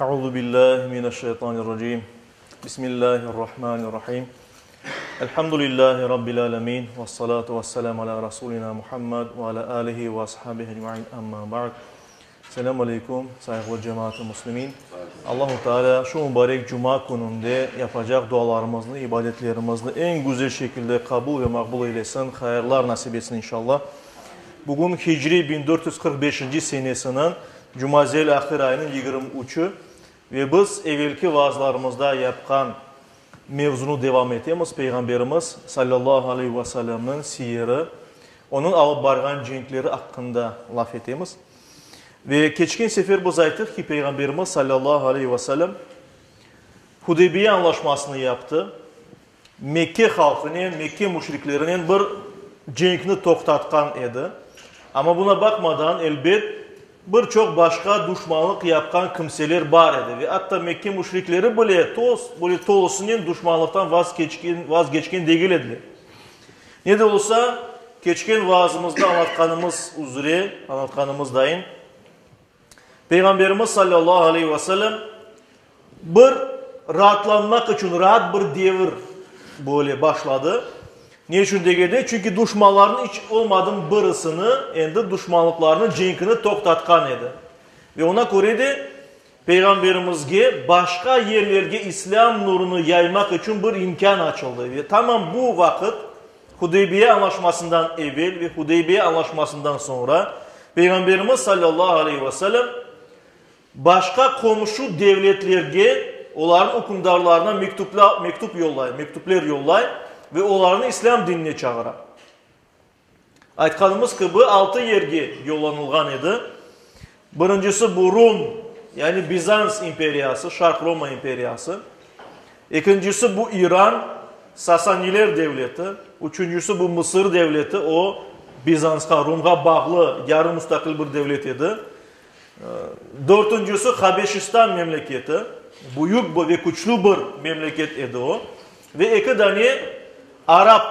Euzu billahi mineşşeytanirracim. Bismillahirrahmanirrahim. Elhamdülillahi rabbil alemin. Vessalatu vesselamu ala rasulina Muhammed ve ala alihi ve ashabihi ecmain. Amma ba'd. Selâm aleyküm, sayğılı cemaat-ı müslimin. Allahu Teala şu mübarek cuma kününde yapacaq dualarımıznı, ibadetlerimizni eñ güzel şekilde qabul ve maqbul eylesin, hayırlar nasip etsin inşallah. Bugün Hicri 1445-nci senesiniñ Cumazel-ahir ayınıñ 23-ü ve biz evelki vaazlarımızda yapqan mevzunı devam etemiz, Peyğamberimiz, salâllahu aleyhi ve sellemniñ siyeri, onıñ alıp barğan cenkleri aqqında laf etemiz. Ve keçken sefer biz ayttıq ki, Peyğamberimiz, salâllahu aleyhi ve sellem, Hudeybiye añlaşmasını yaptı, Mekke halqınen, Mekke müşriklerinen bir cenkni toqtatqan edi. Amma buna baqmadan, elbet, bir çoq başqa duşmanlıq yapqan kimseler bar edi. Ve atta Mekke müşrikleri bile toz, böyle tolusınen duşmanlıqtan vazgeçken, vazgeçken degil ediler. Ne de olsa, keçken vaazımızda añlatqanımız üzre, añlatqanımız dayın, Peyğamberimiz salâllahu aleyhi ve sellem bir raatlanmaq içün raat bir devir böyle başladı. Ne içün degende, çünki duşmanlarnıñ iç olmadım birisini, endi duşmanlıqlarnıñ cenkini toqtatqan edi. Ve ona köre de Peyğamberimizge başqa yerlerge İslâm nurunı yaymaq içün bir imkân açıldı. Ve tamam bu vaqıt, Hudeybiye añlaşmasından evel ve Hudeybiye añlaşmasından soñra Peyğamberimiz salâllahu aleyhi ve sellem başqa qomşu devletlerge, olarnıñ ükümdarlarına mektüp yollay, mektüpler yollay ve olarnı İslâm dinine çağıra. Aytqanımız kibi, altı yerge yollanılğan edi. Birincisi bu Rum, yani Bizans imperiyası, Şarq Roma imperiyası. Ekincisi bu İran, Sasaniler devleti. Üçüncisi bu Mısır devleti, o Bizansqa, Rumğa bağlı yarı mustaqil bir devlet edi. Dörtüncisi Habeşistan memleketi, büyük ve küçlü bir memleket edi o. Ve eki dane arap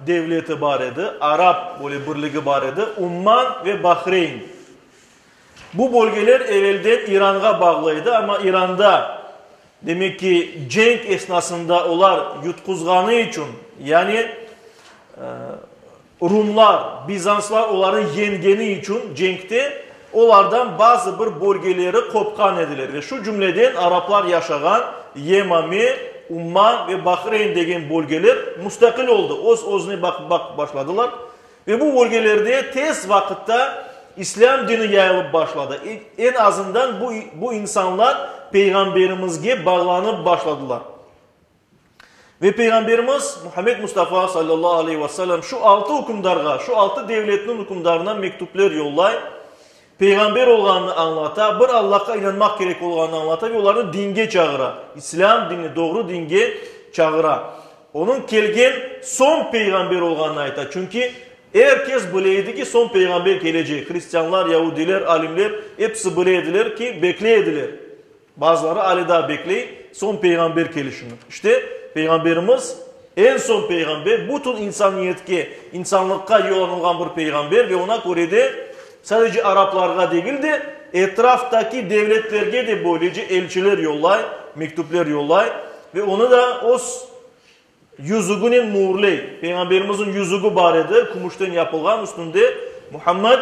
devleti bar edi, arap böyle birligi bar edi, Umman ve Bahreyn. Bu bölgeler evelden İranğa bağlı edi, amma İranda, demek ki, cenk esnasında olar yutquzğanı içün, yani rumlar, bizanslar olarnı yeñgeni içün cenkte olardan bazı bir bölgeleri qopqan ediler ve şu cümleden araplar yaşağan Yemame, Umman ve Bahreyn degen bölgeler mustaqil oldı, öz-özüne baqıp başladılar ve bu bölgelerde tez vaqıtta İslâm dini yayılıp başladı. Eñ azından bu, bu insanlar Peyğamberimizge bağlanıp başladılar. Ve Peyğamberimiz Muhammed Mustafa sallallahu aleyhi ve sellem şu altı ükümdarğa, şu altı devletniñ ükümdarına mektüpler yollay, Peyğamber olğanını añlata, bir Allahqa inanmaq kerek olğanını añlata ve olarnı dinge çağıra, İslâm dinine, doğru dinge çağıra. Onıñ kelgen soñ peyğamber olğanını ayta, çünki er kes bile edi ki, soñ peyğamber kelecek. Hristianlar, yaudiler, alimler, episi bile ediler ki, bekley ediler. Bazıları ale daa bekley soñ peyğamber kelişini. İşte, Peyğamberimiz, eñ soñ peyğamber, bütün insaniyetke, insanlıqqa yollanılğan bir peyğamber ve oña köre de sadece araplarğa degil de, etraftaki devletlerge de böylece elçiler yollay, mektüpler yollay ve onı da öz Yüzüginen müürley. Peyğamberimizniñ yüzügi bar edi, kümüşten yapılğan, üstünde Muhammed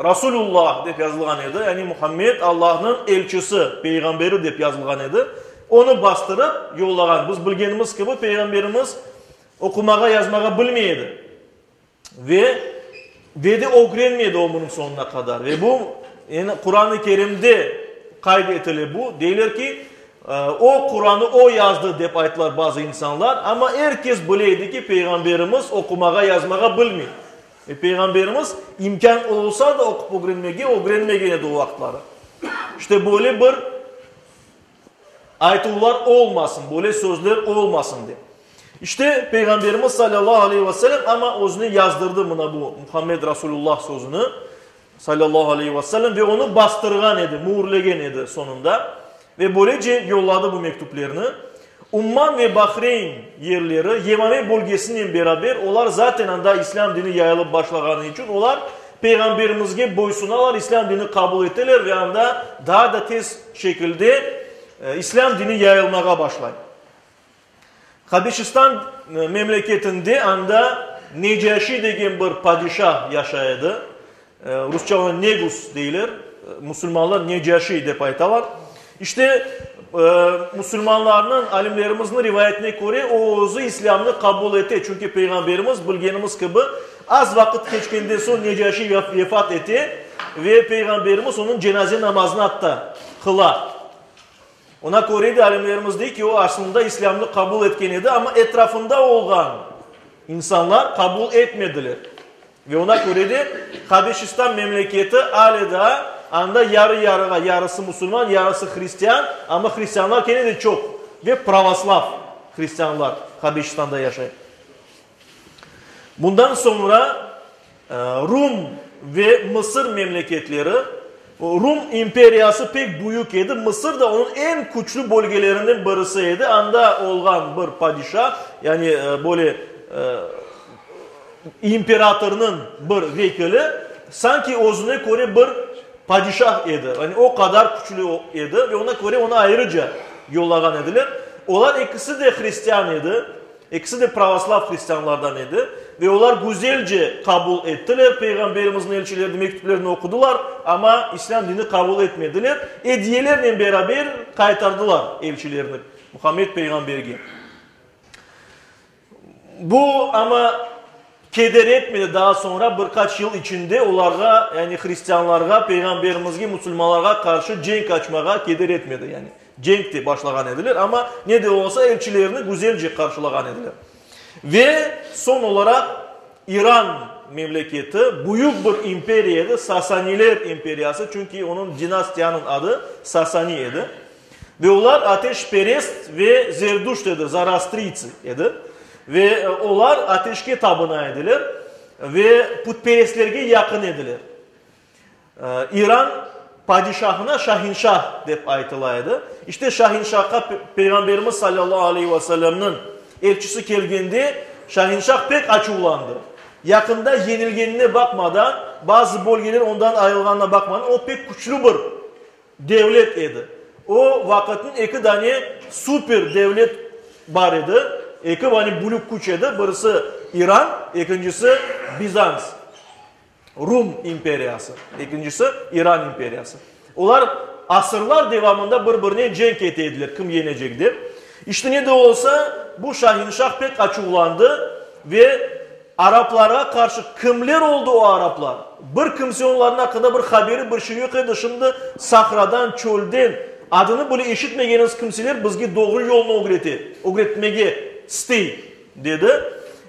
Rasulullah dep yazılğan edi, yani Muhammed Allahnıñ elçisi, peyğamberi dep yazılğan edi. Onı bastırıp yollağan. Biz bilgenimiz kibi, Peyğamberimiz oqumağa, yazmağa bilmey edi. Ve ve de ögrenmedi ömrüniñ soñuna qadar. Ve bu, yani Quran-ı Kerimde qayd etile bu. Deyler ki, o Quranı o yazdı, dep ayttılar bazı insanlar. Amma er kes bile edi ki, Peyğamberimiz oqumağa, yazmağa bilmey. Ve Peyğamberimiz imkân olsa da oqup ögrenmege, ögrenmegen edi o vaqıtları. İşte böyle bir Aytuvlar olmasın, böyle sözler olmasın dep. İşte, Peyğamberimiz salâllahu aleyhi ve sellem amma özüne yazdırdı mına bu Muhammed Rasulullah sözüni, salâllahu aleyhi ve sellem, ve onı bastırğan edi, müürlegen edi soñunda. Ve böylece yolladı bu mektüplerni. Umman ve Bahreyn yerleri, Yemame bölgesinen beraber, olar zaten anda İslâm dini yayılıp başlağanı içün, olar Peyğamberimizge boysunalar, İslâm dinini qabul eteler ve anda daa da tez şekilde. İslâm dini yayılmağa başlay. Habeşistan memleketinde anda Necaşi degen bir padişah yaşay edi. Rusça oña Negus deyler, musulmanlar Necaşi dep aytalar. İşte, musulmanlarnıñ, alimlerimizniñ rivayetine köre, o özü İslâmnı qabul ete, çünki Peyğamberimiz, bilgenimiz kibi, az vaqıt keçkenden soñ Necaşi vefat ete ve Peyğamberimiz onıñ cenaze namazını atta qıla. Oña köre de alimlerimiz dey ki, o aslında İslâmnı qabul etken edi, amma etrafında olğan insanlar qabul etmediler. Ve oña köre de Habeşistan memleketi ale daa anda yarı-yarığa, yarısı musulman, yarısı hristian, amma hristianlar kene de çoq ve pravoslav hristianlar Habeşistanda yaşay. Bundan soñra Rum ve Mısır memleketleri, Rum imperiyası pek büyük edi, Mısır da onıñ eñ küçlü bölgelerinden birisi edi, anda olğan bir padişah, yani böyle imperatornıñ bir vekili, sanki özüne köre bir padişah edi, yani o qadar küçlü edi ve oña köre onı ayrıca yollağan ediler. Olar ekisi de hristian edi. Ekisi de pravoslav hristianlardan edi ve olar güzelce qabul ettiler Peyğamberimizniñ elçilerini, mektüplerini oqudılar, amma İslâm dini qabul etmediler, ediyelernen beraber qaytardılar elçilerini Muhammed Peyğamberge. Bu, amma, keder etmedi, daa soñra bir qaç yıl içinde olarğa, yani hristianlarğa, Peyğamberimizge, musulmanlarğa qarşı cenk açmağa keder etmedi, yani. Cenk de başlağan ediler, amma ne de olsa elçilerni güzelce qarşılağan ediler. Ve soñ olaraq İran memleketi büyük bir imperiya edi, Sasaniler imperiyası, çünki onıñ dinastiyanıñ adı Sasani edi. Ve olar ateşperest ve zerduşt edi, zoroastriytsi edi. Ve olar ateşke tabına ediler ve putperestlerge yaqın ediler. İran padişahına Şahinşah dep aytıla edi. İşte Şahinşahqa Peyğamberimiz salâllahu aleyhi ve sellemniñ elçisi kelgende Şahinşah pek açuvlandı. Yaqında yeñilgenine baqmadan, bazı bölgeler ondan ayırılğanına baqmadan, o pek küçlü bir devlet edi. O vaqıtnıñ eki dane super devlet bar edi, eki dane büyük küç edi, birisi İran, ekincisi Bizans. Rum imperiyası, ekincisi, İran imperiyası. Olar asırlar devamında bir-birinen cenk ete ediler, kim yeñecek dep. İşte, ne de olsa, bu şahinşah pek açuvlandı ve araplarğa qarşı, kimler oldı o araplar? Bir kimse onlarnıñ aqqında bir haberi, bir şey yoq edi. Şimdi sahradan, çölden, adını bile eşitmegeniz kimseler bizge doğru yolnı ögrete, ögretmege istey. Dedi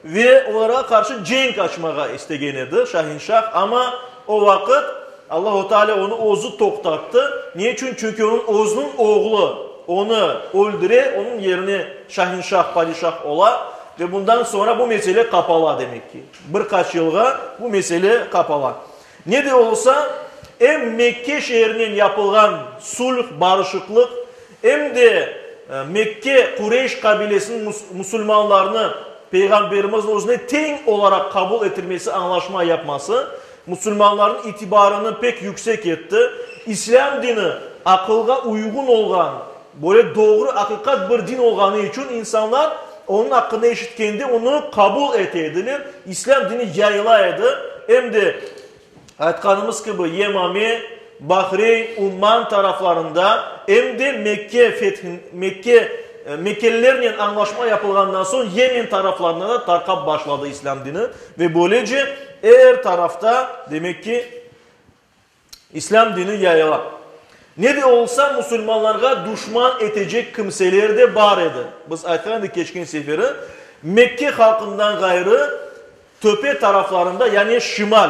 ve olarğa qarşı cenk açmağa istegen edi Şahinşah, amma o vaqıt Allahu Teala onı özü toqtattı. Ne içün? Çünki onıñ özüniñ oğlu onı öldüre, onıñ yerine Şahinşah padişah ola ve bundan soñra bu mesele qapala, demek ki, bir qaç yılğa bu mesele qapala. Ne de olsa, em Mekke şeerinen yapılğan sulh, barışıqlıq, em de Mekke Qureyş qabilesiniñ musulmanlarnı Peyğamberimizniñ özüne teñ olaraq qabul etilmesi añlaşma yapması musulmanlarnıñ itibarını pek yüksek etti. İslâm dini aqılğa uyğun olğan, böyle doğru, aqiqat bir din olğanı içün insanlar onıñ aqqında eşitkende onı qabul ete ediler. İslâm dini yayıla edi. Em de, aytqanımız kibi, Yemame, Bahreyn, Umman taraflarında, em de Mekke fethin, Mekke, mekkelilernen añlaşma yapılğandan soñ Yemen taraflarına da tarqap başladı İslâm dini ve böylece er tarafta, demek ki, İslâm dini yayıla. Ne de olsa, musulmanlarğa duşman etecek kimseler de bar edi. Biz aytqan edik keçken seferi, Mekke halqından ğayrı, töpe taraflarında, yani şimal,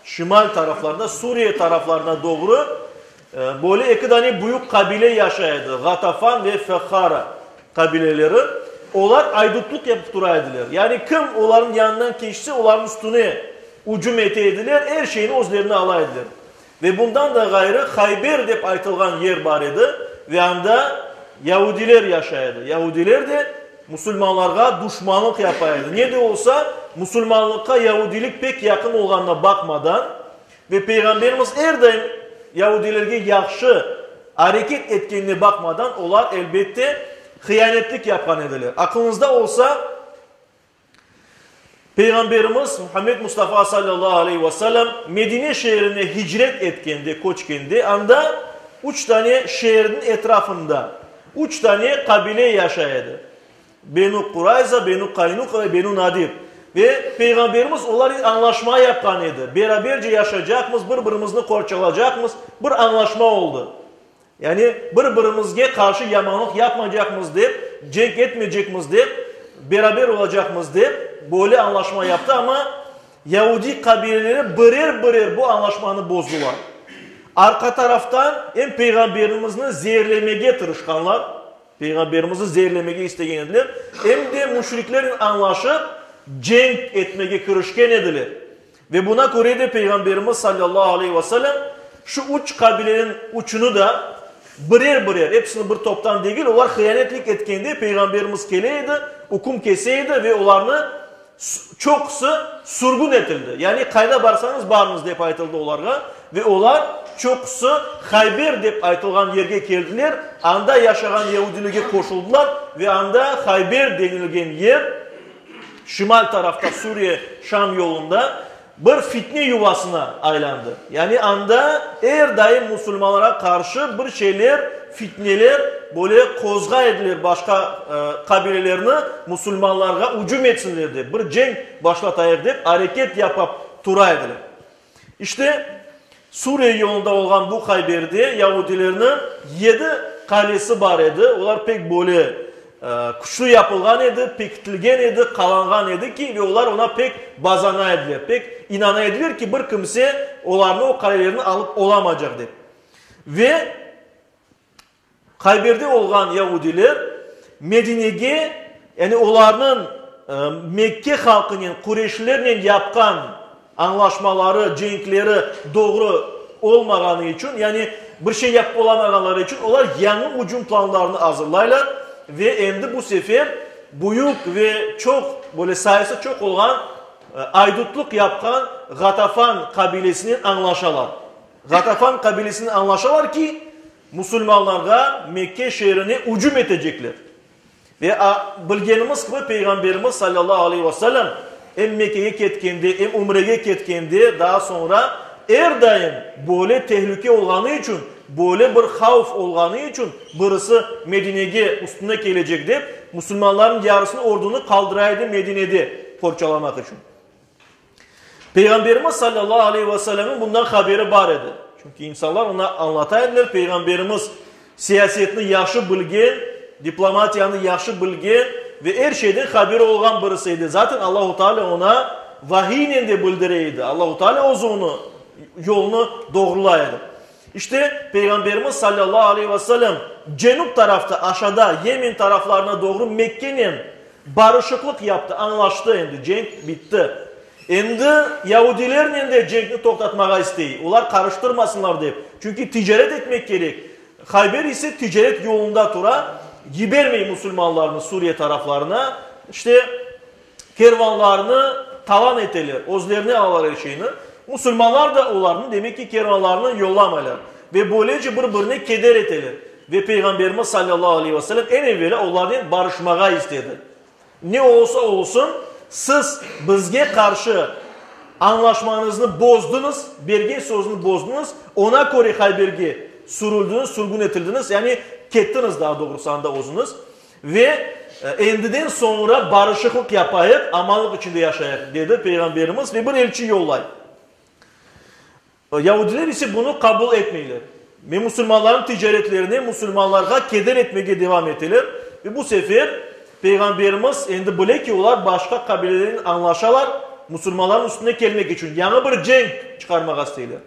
şimal taraflarında, Suriye taraflarına doğru böyle eki dane büyük qabile yaşay edi, Ğatafan ve Fehara qabileleri. Olar aydutlıq yapıp tura ediler. Yani kim olarnıñ yanından keçse, olarnıñ üstüne ücüm ete ediler, er şeyni özlerine ala ediler. Ve bundan da ğayrı Hayber dep aytılğan yer bar edi ve anda yaudiler yaşay edi. Yaudiler de musulmanlarğa duşmanlıq yapa edi. Ne de olsa, musulmanlıqqa yaudilik pek yaqın olğanına baqmadan, ve Peyğamberimiz er daim yaudilerge yahşı. Areket etkenine baqmadan, olar, elbette, hıyanetlik yapqan ediler. Aqlıñızda olsa, Peyğamberimiz Muhammed Mustafa salâllahu aleyhi ve sellem Medine şeerine hicret etkende, köçkende, anda üç tane şeerniñ etrafında üç tane qabile yaşay edi, Benu Qurayza, Benu Qaynuqa ve Benu Nadir. Ve Peyğamberimiz olarnen añlaşma yapqan edi, beraberce yaşaycaqmız, bir-birimizni qorçalacaqmız, bir añlaşma oldı. Yani bir-birimizge qarşı yamanlıq yapmaycaqmız dep, cenk etmeycekmiz dep, beraber olacaqmız dep, böyle añlaşma yaptı, amma yaudiy qabileleri birer-birer bu añlaşmanı bozdular. Arqa taraftan em Peyğamberimizni zeerlemege tırışqanlar, Peyğamberimizni zeerlemege istegen ediler, em de müşriklernen añlaşıp, cenk etmege kirişken ediler. Ve buna köre de Peyğamberimiz salâllahu aleyhi ve sellem şu üç qabileniñ üçüni de birer-birer, episini bir toptan degil, olar hıyanetlik etkende Peyğamberimiz kele edi, üküm kese edi ve olarnı çoqusı sürgün etildi. Yani qayda barsañız barıñız dep aytıldı olarğa ve olar çoqusı Hayber dep aytılğan yerge keldiler, anda yaşağan yeudilerge qoşuldılar ve anda Hayber denilgen yer, şimal tarafta Suriye, Şam yolunda bir fitne yuvasına aylandı. Yani anda er daim musulmanlara qarşı bir şeyler, fitneler böyle qozğay ediler, başqa qabilelerni musulmanlarğa ücüm etsinler dep, bir cenk başlatayıq dep areket yapap tura ediler. İşte, Suriye yolunda olğan bu Hayberde yaudilerniñ yedi qalesi bar edi, olar pek böyle küçlü yapılğan edi, pekitilgen edi, qalanğan edi ki, ve olar oña pek bazana ediler, pek inana ediler ki, bir kimse olarnı, o qalelerni alıp olamaycaq dep. Ve Hayberde olğan yaudiler Medinege, yani olarnıñ Mekke halqınen, Qureşlernen yapqan añlaşmaları, cenkleri doğru olmağanı içün, yani bir şey yapıp olamağanları içün, olar yañı ücüm planlarını azırlaylar ve endi bu sefer büyük ve çoq, böyle sayısı çoq olğan aydutlıq yapqan Ğatafan qabilesinen añlaşalar. Ğatafan qabilesinen añlaşalar ki, musulmanlarğa Mekke şeerine ücüm etecekler. Ve bilgenimiz kibi, Peyğamberimiz salâllahu aleyhi ve sellem em Mekkege ketkende, em ümrege ketkende, daa soñra er daim böyle tehlüke olğanı içün, böyle bir havf olğanı içün, birisi Medinege üstüne kelecek dep, musulmanlarnıñ yarısını, ordunı qaldıra edi Medinede qorçalamaq içün. Peyğamberimiz salâllahu aleyhi ve sellemniñ bundan haberi bar edi. Çünki insanlar oña añlata ediler, Peyğamberimiz siyasetni yahşı bilgen, diplomatiyanı yahşı bilgen ve er şeyden haberi olğan birisi edi. Zaten Allahu Teala oña vahiynen de bildire edi. Allahu Teala özü onı yolunı doğrulay edi. İşte, Peyğamberimiz salâllahu aleyhi ve sellem cenüp tarafta, aşağıda, Yemen taraflarına doğru Mekkenen Barışıqlıq yaptı, añlaştı endi, cenk bitti. Endi yaudilernen de cenkni toqtatmağa istey, olar qarıştırmasınlar dep, çünki ticaret etmek kerek. Hayber ise ticaret yolunda tura, yibermey musulmanlarnı Suriye taraflarına, işte, kervanlarnı talan eteler, özlerine alalar er şeyni. Musulmanlar da olarnı, demek ki, kervanlarını yollamaylar ve böylece bir-birine keder eteler. Ve Peyğamberimiz salâllahu aleyhi ve sellem eñ evelâ olarnen barışmağa istedi. Ne olsa olsun, siz bizge qarşı añlaşmañıznı bozdıñız, bergen sözni bozdıñız, oña köre Hayberge sürüldiñiz, sürgün etildiñiz, yani kettiñiz daa doğrusı anda özüñiz. Ve endiden soñra barışıqlıq yapayıq, amanlıq içinde yaşayıq, dedi Peyğamberimiz ve bir elçi yollay. Yaudiler ise bunı qabul etmeyler ve musulmanlarnıñ ticaretlerine musulmanlarğa keder etmege devam eteler. Ve bu sefer Peyğamberimiz endi bile ki, olar başqa qabilelernen añlaşalar, musulmanlarnıñ üstüne kelmek içün yañı bir cenk çıqarmağa isteyler.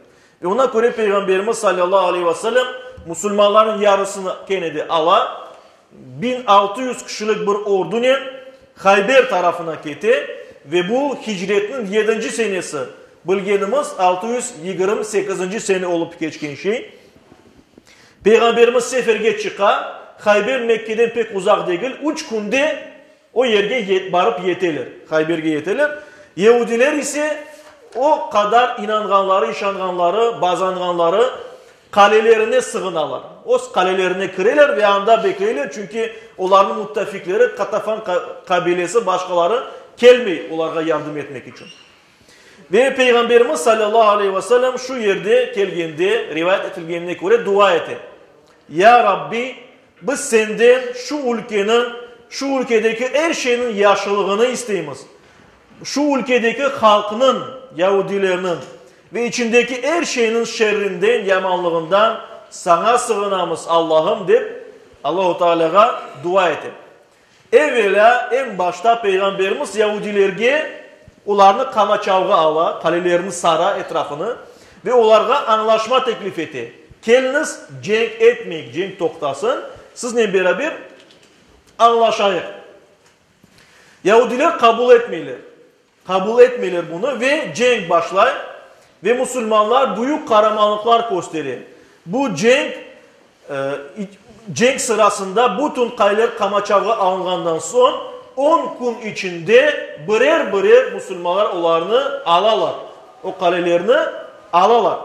Ve oña köre Peyğamberimiz salâllahu aleyhi ve sellem musulmanlarnıñ yarısını kene de ala, 1600 kişilik bir ordunen Hayber tarafına kete ve bu hicretniñ yedinci senesi, bilgenimiz 628-nci sene olıp keçken şey. Peyğamberimiz seferge çıqa, Hayber Mekkeden pek uzaq degil, üç künde o yerge barıp yeteler, Hayberge yeteler. Yeudiler ise o qadar inanğanları, işanğanları, bazanğanları. qalelerine sığınalar. Öz qalelerine kireler ve anda bekleyler, çünki olarnıñ muttafikleri, Katafan qabilesi, başqaları kelmey olarğa yardım etmek içün. Ve Peyğamberimiz salâllahu aleyhi ve sellem şu yerde kelgende, rivayet etilgenine köre, dua ete, Ya Rabbi, biz Senden şu ülkeniñ, şu ülkedeki er şeyniñ yahşılığını isteymiz. Şu ülkedeki halqnıñ, yaudilerniñ, ve içindeki er şeyniñ şerrinden, yamanlığından Saña sığınamız, Allahım, dep Allahu Tealâğa dua ete. Evelâ, eñ başta Peyğamberimiz yaudilerge olarnı qamaçavğa ala, qalelerini sara, etrafını, ve olarğa añlaşma teklif ete, Keliñiz, cenk etmeyik, cenk toqtasın, siznen beraber añlaşayıq. Yaudiler qabul etmeyler. Qabul etmeyler bunı ve cenk başlay ve musulmanlar büyük qaramanlıqlar köstere. Bu cenk, cenk sırasında bütün qaleler qamaçavğa alınğandan soñ on kün içinde birer-birer musulmanlar olarnı alalar, o qalelerni alalar.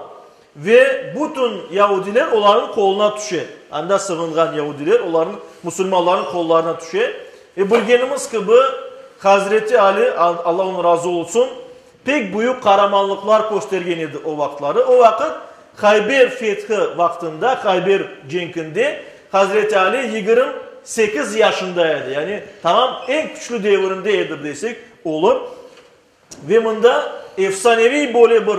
Ve bütün yaudiler olarnıñ qoluna tüşe. Anda sığınğan yaudiler olarnıñ, musulmanlarnıñ qollarına tüşe. Ve bilgenimiz kibi, Hazreti Ali, Alla ondan razı olsun, pek büyük qaramanlıqlar köstergen edi o vaqıtları. O vaqıt Hayber fethi vaqtında, Hayber cenkinde Hazreti Ali 28 yaşında edi. Yani tamam eñ küçlü devirinde edi desek olur. Ve mında efsaneviy böyle bir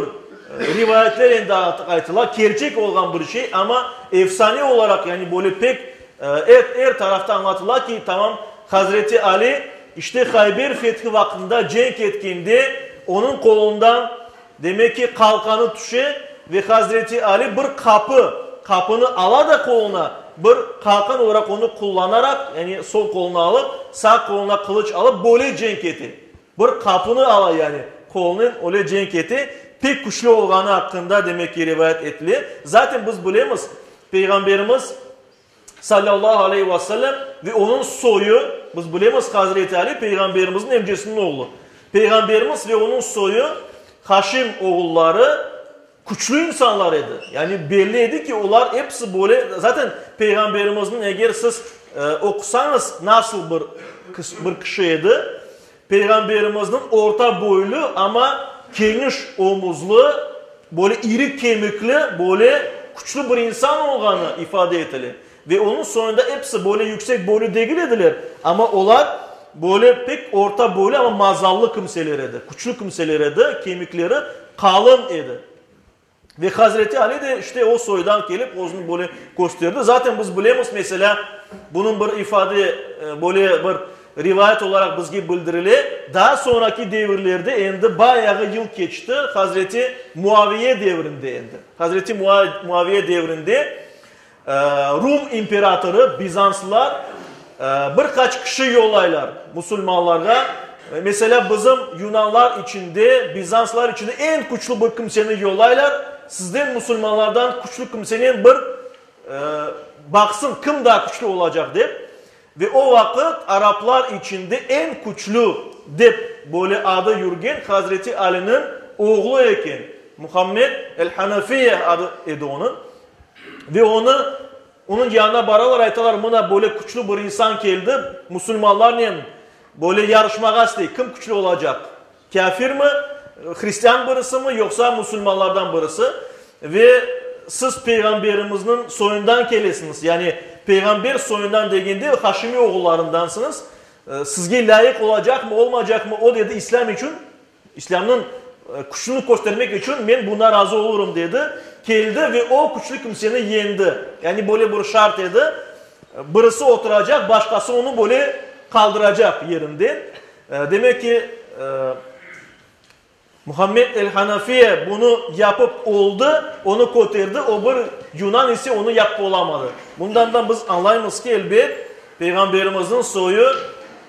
rivayetler endi artıq aytıla, kerçek olğan bir şey, amma efsane olaraq, yani böyle pek er, er tarafta añlatıla ki, tamam Hazreti Ali işte Hayber fethi vaqtında cenk etkende onıñ qolundan, demek ki, qalqanı tüşe ve Hazreti Ali bir qapı, qapını ala da qoluna, bir qalqan olaraq onı qullanaraq, yani sol qoluna alıp, sağ qoluna qılıç alıp böyle cenk ete. Bir qapunı ala yani, qolunen öyle cenk ete, pek küçlü olğanı aqqında demek ki rivayet etile. Zaten biz bilemiz, Peyğamberimiz, salâllahu aleyhi ve sellem, ve onıñ soyu, biz bilemiz Hazreti Ali Peyğamberimizniñ emcesiniñ oğlu. Peyğamberimiz ve onıñ soyu, Haşim oğulları, küçlü insanlar edi. Yani belli edi ki, olar episi böyle, zaten Peyğamberimizniñ eger siz oqusañız nasıl bir bir kişi edi, Peyğamberimizniñ orta boylu, amma keniş omuzlı, böyle iri kemikli, böyle küçlü bir insan olğanı ifade etile. Ve onıñ soyunda episi böyle yüksek boylu degil ediler, amma olar böyle pek orta boylu, amma mazallı kimseler edi, küçlü kimseler edi, kemikleri qalın edi. Ve Hazreti Ali de işte o soydan kelip özüni böyle kösterdi. Zaten biz bilemiz, meselâ, bunıñ bir ifade, böyle bir rivayet olaraq bizge bildirile, daa soñraki devirlerde endi bayağı yıl keçti, Hazreti Muaviye devrinde endi, Hazreti Muaviye devrinde Rum imperatorı, bizanslılar bir qaç kişi yollaylar musulmanlarğa. Meselâ, bizim yunanlar içinde, bizanslar içinde eñ küçlü bir kimseni yollaylar, sizden, musulmanlardan küçlü kimsenen bir baqsın, kim daa küçlü olacaq dep. Ve o vaqıt araplar içinde eñ küçlü dep böyle adı yürgen Hazreti Aliniñ oğlu eken, Muhammed el-Hanafiye adı edi onıñ. Ve onı, onıñ yanına baralar, aytalar, mına böyle küçlü bir insan keldi, musulmanlarnen böyle yarışmağa istey, kim küçlü olacaq, kâfirmi, hristian birisimi, yoqsa musulmanlardan birisi? Ve siz peyğamberimizniñ soyundan kelesiñiz, yani peyğamber soyundan degende Haşimi oğullarındansıñız, sizge lâyıq olacaqmı, olmaycaqmı, o dedi, İslâm içün İslâmnıñ küçüni köstermek içün men buna razı olurım, dedi. Keldi ve o küçlü kimseni yeñdi. Yani böyle bir şart edi, birisi oturacaq, başqası onı böyle qaldıracaq yerinden. Demek ki, Muhammed el-Hanafiye bunı yapıp oldı, onı köterdi, o bir yunan ise onı yapıp olamadı. Bundan da biz añlaymız ki, elbet, Peyğamberimizniñ soyu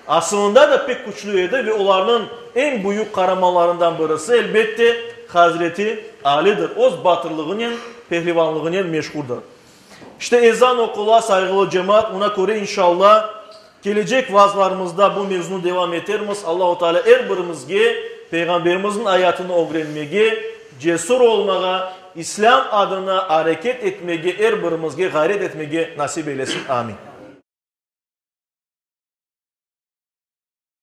asılında da pek küçlü edi ve olarnıñ eñ büyük qaramanlarından birisi, elbette, Hazreti Alidir, öz batırlığınen, pehlivanlığınen meşhurdır. İşte, ezan oqula, sayğılı cemaat, buna köre, inşallah, kelecek vaazlarımızda bu mevzunı devam etermiz. Allahu Teala er birimizge Peyğamberimizniñ ayatını ögrenmege, cesür olmağa, İslâm adına areket etmege er birimizge ğayret etmege nasip eylesin. Amin.